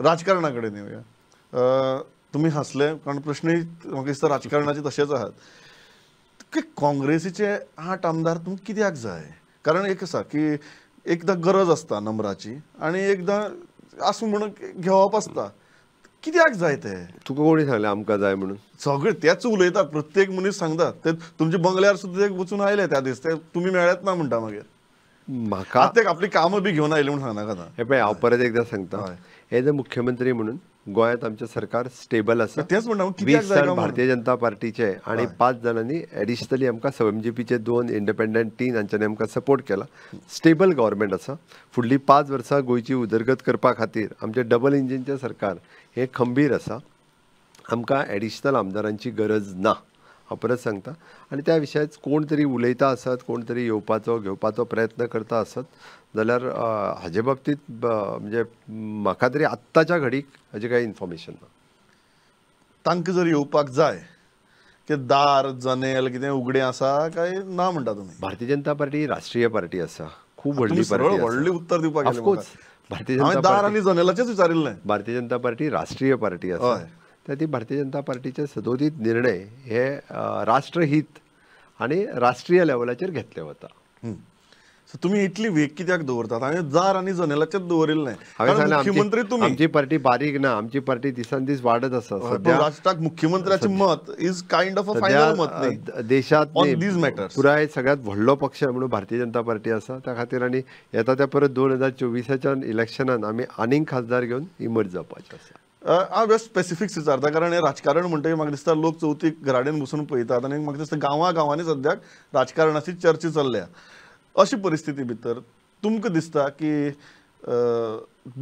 राजकारणा कडेन येवया. तुमी हांसले कारण प्रश्नय म्हाका दिसता राजकारणाचे तशेंच आहात की काँग्रेसीचे 8 आमदार तुमकां कित्याक जाय? कारण एक आसा की एकदां गरज आसता नंबराची आनी एकदां आसूं म्हणून घेवप आसता. कित्याक जाय ते? तुका कोणी सांगलें आमकां जाय म्हणून? सगळे तेच उलयतात, प्रत्येक मनीस सांगतात. ते तुमच्या बंगल्यार सुद्दां वचून आयले त्या दीस, ते तुमी मेळत ना म्हणटा. मागीर म्हाका ते आपली कामां बी घेवन आयले म्हणून सांगनाका. हे पळय हांव परत एकदां सांगता, एज अ मुख्यमंत्री म्हणून गोंयांत आमचें सरकार स्टेबल आसा. तेच म्हणटा, 20 जाण भारतीय जनता पार्टीचे आनी 5 जाणांनी एडिशनली आमकां एमजीपीचे 2 इंडिपेंडंट 3 हांच्यांनी आमकां सपोर्ट केला. स्टेबल गव्हर्मेंट आसा. फुडली 5 वर्सां गोंयची उदरगत करपा खातीर आमचें डबल इंजिनचें सरकार हें खंबीर आसा. आमकां एडिशनल आमदारांची गरज ना, हांव परत सांगता. आनी त्या विशयाच कोण तरी उलयता आसत, कोण तरी येवपाचो घेवपाचो प्रयत्न करता आसत जाल्यार हाजे बाबतींत म्हणजे म्हाका तरी आत्ताच्या घडीक हाजें कांय इन्फॉर्मेशन ना. तांकां जर येवपाक जाय की दार जनेल कितें उगडें आसा काय ना म्हणटा तुमी? भारतीय जनता पार्टी राष्ट्रीय पार्टी आसा, खूब व्हडली पार्टी, व्हडली उत्तर दिवपाक. ऑफकोर्स भारतीय जनता दार आनी जनेलाचेच विचारिल्लें. भारतीय जनता पार्टी राष्ट्रीय पार्टी आसा, त्या ती भारतीय जनता पार्टीचे सदोदीत निर्णय हे राष्ट्रहीत आनी राष्ट्रीय लेवलाचेर घेतले वता. सो तुमी इतली वेग कित्याक दवरतात? हांवें दार आनी जनेलाचेच दवरिल्लें. मुख्यमंत्री तुमी, आमची पार्टी बारीक ना, आमची पार्टी दिसान दीस वाडत आसा. राष्ट्राक मुख्यमंत्र्याचें मत is kind of a final मत देशांत पुराय सगळ्यांत व्हडलो पक्ष म्हणून भारतीय जनता पार्टी आसा. त्या खातीर आनी येता त्या परत 2024च्या इलेक्शनान आमी आनीक खासदार घेवन इमर्ज जावपाचें आसा. हांव बेस्ट स्पेसिफिक्स विचारता कारण हें राजकारण म्हणटकीर म्हाका दिसता लोक चवथीक घराडेन बसून पळयतात आनी म्हाका दिसता गांवां गांवांनी सद्याक राजकारणाची चर्चा चल्ल्या. अशी परिस्थिती भितर तुमकां दिसता की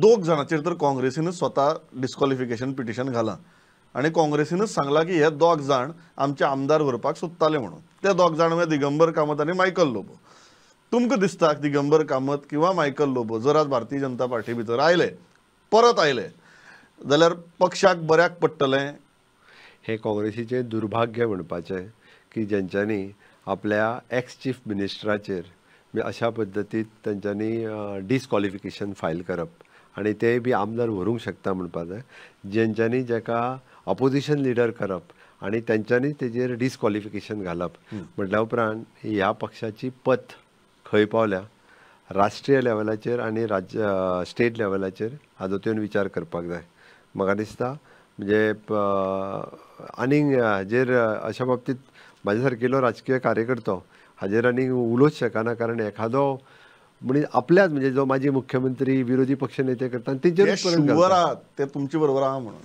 2 जाणांचेर तर काँग्रेसीनच स्वता डिस्क्वॉलिफिकेशन पिटिशन घालां आनी काँग्रेसीनच सांगलां की हे 2 जाण आमचे आमदार व्हरपाक सोदताले म्हणून. ते 2 जाण म्हणजे दिगंबर कामत आनी मायकल लोबो. तुमकां दिसता दिगंबर कामत किंवा मायकल लोबो जर आज भारतीय जनता पार्टी भितर आयले, परत आयले जाल्यार पक्षाक बऱ्याक पडटलें? हें काँग्रेसीचें दुर्भाग्य म्हणपाचें की जेंच्यांनी आपल्या एक्स चीफ मिनिस्टराचेर अशा पद्दतीत तेंच्यांनी डिस्क्वॉलिफिकेशन फायल करप आनी ते बी आमदार व्हरूंक शकता म्हणपा जाय, जेंच्यांनी जेका ऑपोजिशन लिडर करप आनी तेंच्यांनी तेजेर डिस्क्वॉलिफिकेशन घालप म्हटल्या उपरांत ह्या पक्षाची पत खंय पावल्या राष्ट्रीय लेवलाचेर आनी राज्य स्टेट लेवलाचेर हाजो तेन विचार करपाक जाय. म्हाका दिसता म्हणजे आनीक हाजेर अशा बाबतींत म्हाजे सारकिलो राजकीय कार्यकर्तो हाजेर आनी उलोवंक शकना, कारण एखादो म्हणजे आपल्याच म्हणजे जो माजी मुख्यमंत्री विरोधी पक्ष नेते करता तेंचेर ते तुमचे बरोबर आहा म्हणून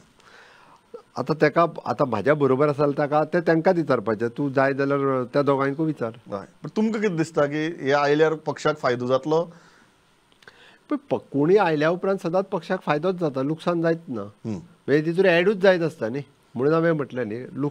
आतां तेका आतां म्हाज्या बरोबर आसा जाल्यार ताका तें तांकांच विचारपाचें, तूं जाय जाल्यार त्या दोगांयकूय विचार. पण तुमकां कितें दिसता की हे आयल्यार पक्षाक फायदो जातलो? पण कोणी आयल्या उपरांत सदांच पक्षाक फायदोच जाता, लुकसाण जायत ना. म्हणजे तितून एडूच जायत आसता न्ही. म्हणून हांवें म्हटलें न्ही,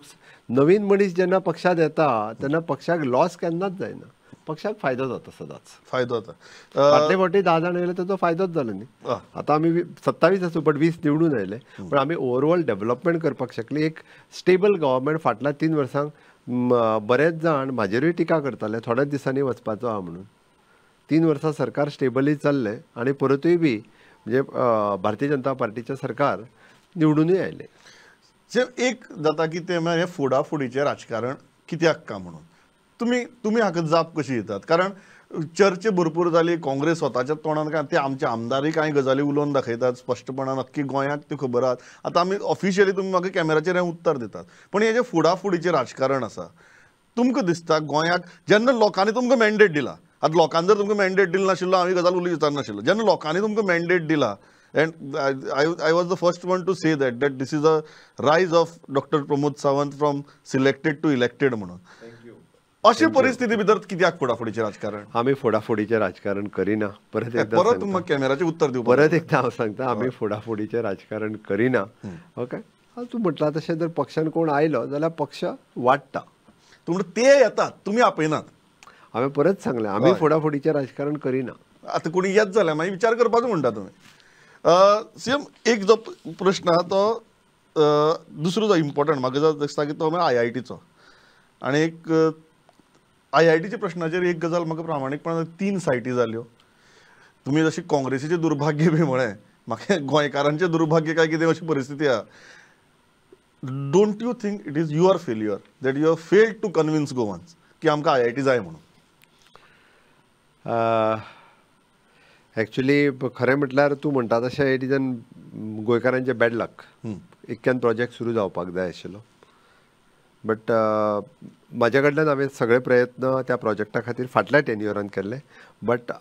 नवीन मनीस जेन्ना पक्षांत येता तेन्ना पक्षाक लॉस केन्नाच जायना, पक्षाक फायदो जाता, सदांच फायदो जाता. फाटले फावटी 10 जाण येयले ताचो फायदोच जालो न्ही. आतां आमी 27 आसूं बट 20 निवडून आयले, पण आमी ओवरऑल डेव्हलपमेंट करपाक शकली. एक स्टेबल गव्हर्मेंट फाटल्या 3 वर्सांक बरेच जाण म्हाजेरूय टिका करताले थोड्याच दिसांनी वचपाचो आहा म्हणून. 3 वर्सां सरकार स्टेबली चल्लें आनी परतूय बी म्हणजे भारतीय जनता पार्टीचें सरकार निवडूनय आयलें. जे एक जाता की ते हें फोडाफोडीचें राजकारण कित्याक का म्हणून तुमी तुमी हाका जाप कशी दितात? कारण चर्चे भरपूर जाली, काँग्रेस स्वताच्या तोंडान काय ते आमचे आमदारूय कांय गजाली उलोवन दाखयतात स्पश्टपणान, नक्की गोंयांक त्यो खबर आहात. आतां आमी ऑफिशियली तुमी म्हाका कॅमेराचेर हें उत्तर दितात, पण हें जें फोडाफोडीचें राजकारण आसा तुमकां दिसता गोंयाक जेन्ना लोकांनी तुमकां मॅन्डेट दिला, आतां लोकांनी जर तुमकां मॅन्डेट दिलो नाशिल्लो हांव ही गजाल उलोवंक विचारनाशिल्लो. जेन्ना लोकांनी तुमकां मॅन्डेट दिला, and I was the first one to say that this is a rise of Dr. Pramod Sawant from selected to elected म्हणून. अशी परिस्थिती भितर कित्याक फोडाफोडीचें राजकारण? आमी फोडाफोडीचें राजकारण करिना. परत एकदा परत तुमकां कॅमेराचेर उत्तर दिवपाक, परत एकदा हांव सांगता, आमी फोडाफोडीचें राजकारण करिना. ओके, तूं म्हटलां तशें जर पक्षान कोण आयलो जाल्यार पक्ष वाडटा. तूं ते येतात, तुमी आपयनात. हांवें परत सांगलें, आमी फोडाफोडीचें राजकारण करिना. आतां कोणी येत जाल्यार मागीर विचार करपाचो म्हणटा तुमी. सीएम, एक जो प्रश्न आहा तो दुसरो जो इम्पॉर्टंट म्हाका जो दिसता की तो म्हळ्यार आयआयटीचो. आनी एक आयआयटीच्या प्रश्नाचेर एक गजाल म्हाका प्रामाणीकपणान 3 सायटी जाल्यो. तुमी जशी काँग्रेसीचें दुर्भाग्य बी म्हळें, म्हाका गोंयकारांचें दुर्भाग्य काय कितें अशी परिस्थिती आहा. Don't you think it is your failure that you have failed to convince Goans की आमकां IIT जाय म्हणून? एक्चुली खरें म्हटल्यार तूं म्हणटा तशें it is an गोंयकारांचें bad luck. इतक्यान प्रोजेक्ट सुरू जावपाक जाय आशिल्लो, बट म्हाज्या कडल्यान हांवें सगळे प्रयत्न त्या प्रोजेक्टा खातीर फाटल्या टेन्युअरान केल्ले, बट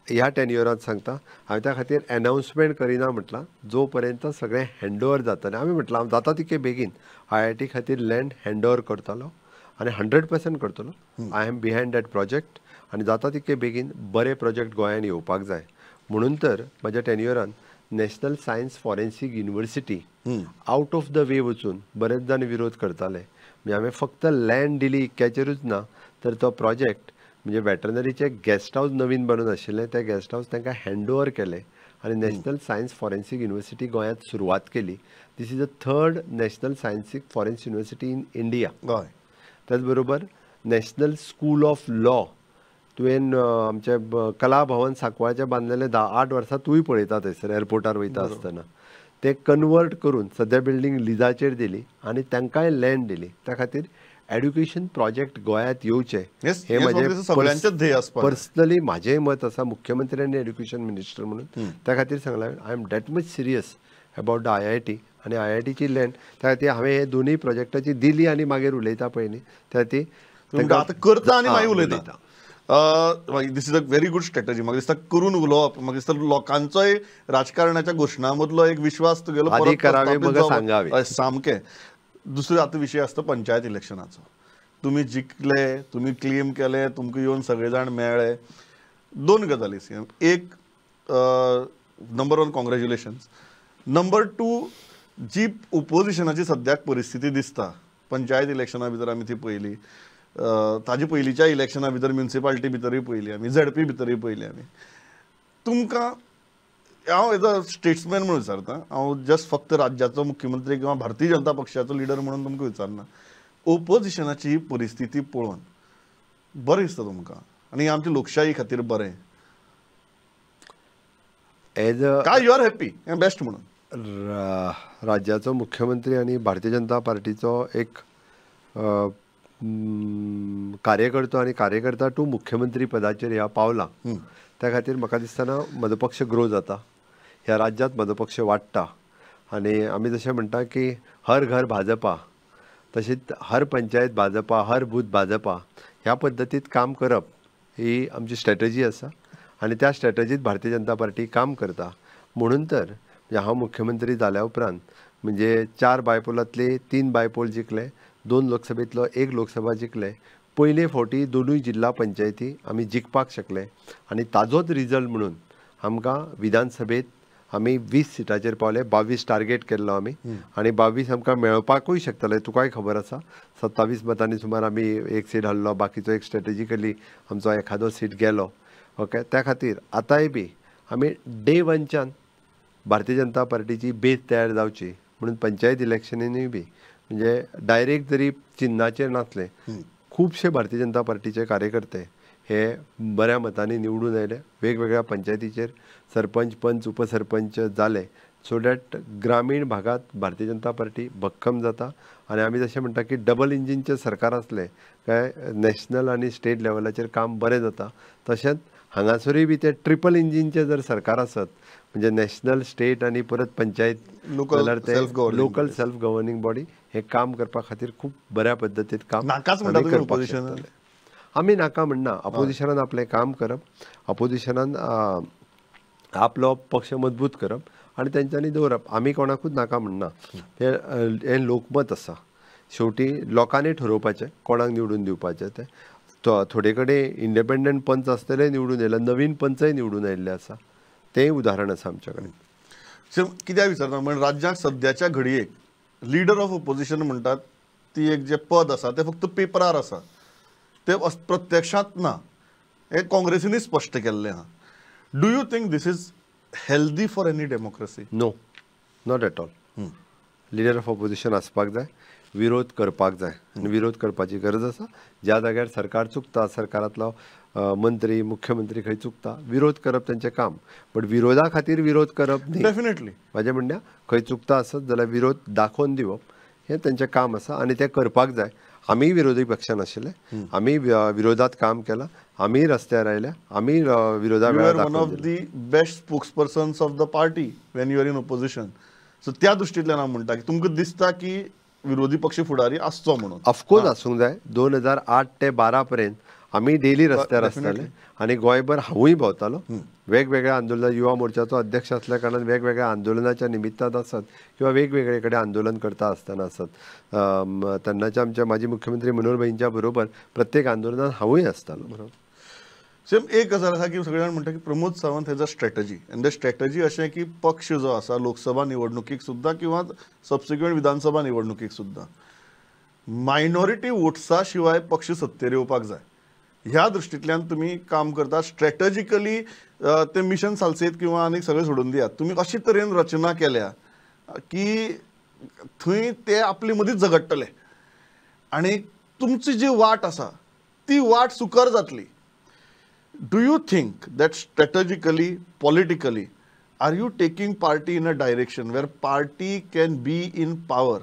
ह्या टेन्युअरान सांगता हांवें त्या खातीर एनावन्समेंट करिना म्हटलां जो पर्यंत सगळें हँड ओवर जातलें. आमी म्हटलां हांव जाता तितके बेगीन IIT खातीर लँड हँड ओवर करतलो आनी 100% करतलो. I am behind that project आनी जाता तितके बेगीन बरे प्रोजेक्ट गोंयान येवपाक जाय म्हणून तर म्हाज्या टेन्युअरान national science forensic university out of the way वचून बरेच जाण विरोध करताले. म्हणजे हांवें फक्त लँड दिली इतक्याचेरूच ना तर तो प्रोजेक्ट म्हणजे वेटरनरीचे गेस्ट हावस नवीन बनून आशिल्लें ते गेस्ट हावस तांकां हँड ओवर केले आनी नॅशनल सायन्स फॉरेन्सीक युनिवर्सिटी गोंयांत सुरवात केली. This is the third national scientific forensic university in India. त्याच बरोबर नॅशनल स्कूल ऑफ लॉ तुवें आमचें कला भवन सांकवाळचें बांदलेलें 8 वर्सां तूंय पळयता थंयसर एअरपोर्टार वयता आसतना ते कन्वर्ट करून सद्या बिल्डींग लिजाचेर दिली आनी तांकांय लँड दिली. त्या खातीर एड्युकेशन प्रोजेक्ट गोंयांत येवचें हें म्हजें पर्सनली म्हाजेंय मत आसा, मुख्यमंत्री आनी एड्युकेशन मिनिस्टर म्हणून. त्या खातीर सांगलां I am that much serious about the IIT आनी IITची लँड. त्या खातीर हांवें हे दोनूय प्रोजेक्टाची दिली आनी मागीर उलयता पळय न्ही, त्या खातीर आतां करता आनी मागीर उलयता. This is a very good strategy. म्हाका दिसता करून उलोवप, म्हाका दिसता लोकांचोय राजकारणाच्या घोशणा मदलो एक विश्वास तुगेलो परत सामकें. दुसरो आतां विशय आसता पंचायत इलेक्शनाचो. तुमी जिखले, तुमी क्लेम केले, तुमकां येवन सगळे जाण मेळ्ळे. दोन गजाली, एक नंबर 1 कॉंग्रेच्युलेशन्स, नंबर 2 जी ओपोजिशनाची सद्याक परिस्थिती दिसता पंचायत इलेक्शना भितर आमी ती पळयली, ताजे पयलींच्या इलेक्शना भितर म्युनिसिपालिटी भितरूय पळयली आमी, झेडपी भितरूय पळयली आमी. तुमकां हांव एज अ स्टेट्समॅन म्हणून विचारता, हांव जस्ट फक्त राज्याचो मुख्यमंत्री किंवा भारतीय जनता पक्षाचो लिडर म्हणून तुमकां विचारना, ओपोजिशनाची ही परिस्थिती पळोवन बरें दिसता तुमकां आनी आमची लोकशाही खातीर बरें एज अ काय you are happy हें बेस्ट म्हणून? राज्याचो मुख्यमंत्री आनी भारतीय जनता पार्टीचो एक कार्यकर्तो आनी कार्यकर्ता टू मुख्यमंत्री पदाचेर ह्या पावला, त्या खातीर म्हाका दिसतना म्हजो पक्ष ग्रो जाता, ह्या राज्यांत म्हजो पक्ष वाडटा. आनी आमी जशें म्हणटा की हर घर भाजपा, तशीच हर पंचायत भाजपा, हर बूथ भाजपा ह्या पद्दतीत काम करप ही आमची स्ट्रॅटजी आसा आनी त्या स्ट्रॅटजीत भारतीय जनता पार्टी काम करता. म्हणून तर म्हणजे हांव मुख्यमंत्री जाल्या उपरांत म्हणजे 4 बायपोलांतले 3 बायपोल जिखले, 2 लोकसभेंतलो 1 लोकसभा जिखले, पयले फावटी 2 जिल्हा पंचायती आमी जिखपाक शकले आनी ताजोच रिजल्ट म्हणून आमकां विधानसभेंत आमी 20 सिटाचेर पावले. 22 टार्गेट केल्लो आमी आनी 22 आमकां मेळपाकूय शकतले, तुकाय खबर आसा. 27 मतांनी सुमार आमी एक सीट हाडलो, बाकीचो एक स्ट्रेटेजिकली आमचो एखादो सीट गेलो. ओके, त्या खातीर आतांय बी आमी डे 1च्यान भारतीय जनता पार्टीची बेज तयार जावची म्हणून पंचायत इलेक्शनीनूय बी म्हणजे डायरेक्ट जरी चिन्नाचेर नासले, खुबशे भारतीय जनता पार्टीचे कार्यकर्ते हे बऱ्या मतांनी निवडून आयले, वेगवेगळ्या पंचायतीचेर सरपंच, पंच, उपसरपंच जाले. सो that ग्रामीण भागात भारतीय जनता पार्टी भक्कम जाता आनी आमी जशें म्हणटा की डबल इंजिनचें सरकार आसलें काय नॅशनल आनी स्टेट लेवलाचेर काम बरें जाता, तशेंच हांगासरूय बी ते ट्रिपल इंजिनचें जर सरकार आसत म्हणजे नॅशनल, स्टेट आनी परत पंचायत जाल्यार ते लोकल सेल्फ गव्हर्निंग बॉडी हे काम करपा खातीर खूब बऱ्या पद्दतीन काम करपाक शकतले. आमी नाका म्हणना, अपोजिशनान आपलें काम करप, अपोजिशनान आपलो पक्ष मजबूत करप आनी तेंच्यांनी दवरप. आमी कोणाकूच नाका म्हणना, हें लोकमत आसा, शेवटी लोकांनी ठरोवपाचें कोणाक निवडून दिवपाचें तें. थोडे कडेन इंडिपेंडंट पंच आसतले निवडून येयले, नवीन पंचय निवडून आयिल्ले आसा, तेंय उदाहरण आसा आमच्या कडेन. कित्याक विचारता म्हणजे राज्याक सद्याच्या घडयेक लिडर ऑफ ओपोजिशन म्हणटात ती एक जे पद आसा तें फक्त पेपरार आसा, ते प्रत्यक्षांत ना, हें काँग्रेसीनूय स्पश्ट केल्लें आहा. Do you think this is healthy for any democracy? No, not at all. Leader of opposition आसपाक जाय, विरोध करपाक जाय आनी विरोध करपाची गरज आसा. ज्या जाग्यार सरकार चुकता, सरकारांतलो मंत्री मुख्यमंत्री खंय चुकता विरोध करप तेंचें काम, बट विरोधा खातीर विरोध करप न्ही. डेफिनेटली म्हाजें म्हणणें खंय चुकता आसत जाल्यार विरोध दाखोवन दिवप हें तेंचें काम आसा आनी तें करपाक जाय. आमी विरोधी पक्षान आशिल्ले, आमी विरोधात काम केलां, आमी रस्त्यार आयल्या, आमी विरोधा वेळार one of the best spokespersons of the party when you are in opposition. So त्या दृश्टींतल्यान हांव म्हणटा की तुमकां दिसता की विरोधी पक्ष फुडारी आसचो म्हणून. ऑफकोर्स आसूंक जाय. 2008 ते 12 पर्यंत आमी डेली रस्त्यार आसताले आनी गोंयभर हांवूय भोंवतालो. वेगवेगळ्या आंदोलना, युवा मोर्चाचो अध्यक्ष असल्या कारणान वेगवेगळ्या आंदोलनाच्या निमित्तान आसत किंवा वेगवेगळे कडेन आंदोलन करता आसतना आसत, तेन्नाचे आमचे माजी मुख्यमंत्री मनोहर भाईंच्या बरोबर प्रत्येक आंदोलनात हांवूय आसतालो. बरोबर. सेम एक गजाल आसा की सगळे जाण म्हणटा की Pramod Sawant has a strategy and the strategy अशें की पक्ष जो आसा लोकसभा निवडणुकीक सुद्दां किंवा सबसिक्वंट विधानसभा निवडणुकीक सुद्दां मायनॉरिटी वोट्सा शिवाय पक्ष सत्तेर येवपाक जाय. ह्या दृश्टींतल्यान तुमी काम करता. स्ट्रॅटजिकली ते मिशन सालसेत किंवा आनीक सगळें सोडून दियात, तुमी अशे तरेन रचना केल्या की थंय ते आपले मदींच झगडटले आनी तुमची जी वाट आसा ती वाट सुकर जातली. Do you think that strategically, politically, are you taking party in a direction where party can be in power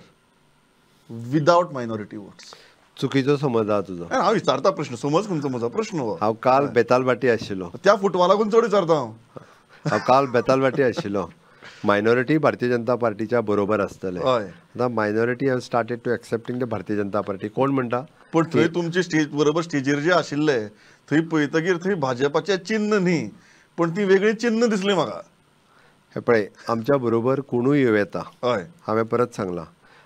without minority votes? चुकीचो समज आहा तुजो. हांव विचारता प्रश्न, समज खंयचो म्हजो प्रश्न हो. हांव काल बेतालबाटी आशिल्लो, त्या फुटबॉलाकून चड विचारता हांव. हांव काल बेतालबाटी आशिल्लो. मायनॉरिटी भारतीय जनता पार्टीच्या बरोबर आसतले. आतां minority have started to accepting the Bharatiya Janata Party. कोण म्हणटा? पण थंय तुमचे स्टेज बरोबर स्टेजीर जे आशिल्ले थंय पळयतकीर थंय भाजपाचें चिन्न न्ही पण ती वेगळी चिन्न दिसली म्हाका. हे पळय, आमच्या बरोबर कोणूय येवं येता. हय, हांवें परत सांगलां,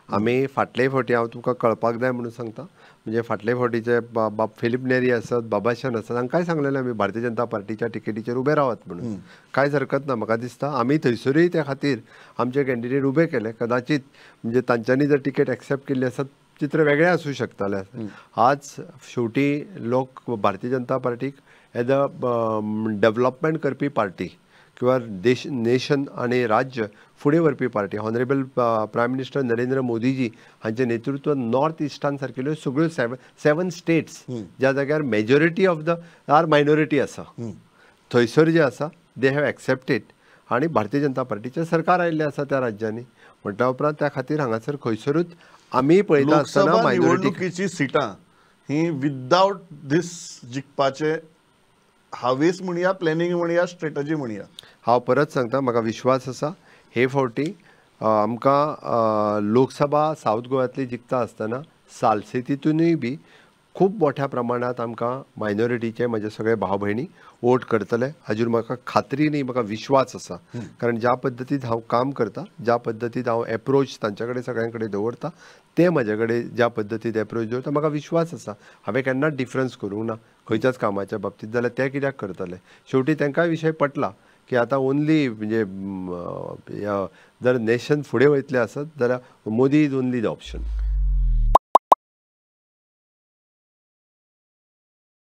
आमी फाटले फावटी, हांव तुमकां कळपाक जाय म्हणून सांगता, म्हणजे फाटले फावटीचे बाब फिलीप नेरी आसत, बाबाशान आसत, हांकांय सांगलेलें आमी भारतीय जनता पार्टीच्या टिकेटीचेर उबे रावात म्हणून. कांयच हरकत ना. म्हाका दिसता आमी थंयसरूय त्या खातीर आमचे कॅन्डिडेट उबे केले. कदाचित म्हणजे तांच्यांनी जर टिकेट एक्सेप्ट केल्ली आसत चित्र वेगळें आसूं शकतालें. आज शेवटी लोक भारतीय जनता पार्टीक एज अ डेवलपमेंट करपी पार्टी किंवा देश, नेशन आनी राज्य फुडें व्हरपी party, honourable prime minister Narendra Modiji हांचें नेतृत्व नॉर्थ इस्टान सारकेल्यो सगळ्यो सेवन स्टेट्स ज्या जाग्यार majority of the are minority आसा थंयसर जे आसा they have accepted आनी भारतीय जनता पार्टीचें सरकार आयिल्लें आसा त्या राज्यांनी. म्हणटा उपरांत त्या खातीर हांगासर खंयसरूच आमी पळयता आसतना निवडणुकीची सिटां ही विदावट दीस जिखपाचे हावेस म्हणया, प्लॅनिंग म्हणया, स्ट्रेटजी म्हणया. हांव परत सांगता, म्हाका विश्वास आसा हे फावटी आमकां लोकसभा सावथ गोव्यांतली जिखता आसतना सालसेतीतूनय बी खूब मोठ्या प्रमाणांत आमकां मायनॉरिटीचे म्हजे सगळे भाव भयणी वोट करतले हाजेर म्हाका खात्री न्ही, म्हाका विश्वास आसा. कारण ज्या पद्दतीन हांव काम करता, ज्या पद्दतीन हांव एप्रोच तांच्या कडेन सगळ्यां कडेन दवरता, ते म्हजे कडेन ज्या पद्दतीन एप्रोच दवरता, म्हाका विश्वास आसा. हांवें केन्नाच डिफरन्स करूंक ना खंयच्याच कामाच्या बाबतींत, जाल्यार ते कित्याक करतले? शेवटी तांकांय विशय पटला की आतां ओनली म्हणजे जर नेशन फुडें वयतलें आसत जाल्यार Modi is only the option.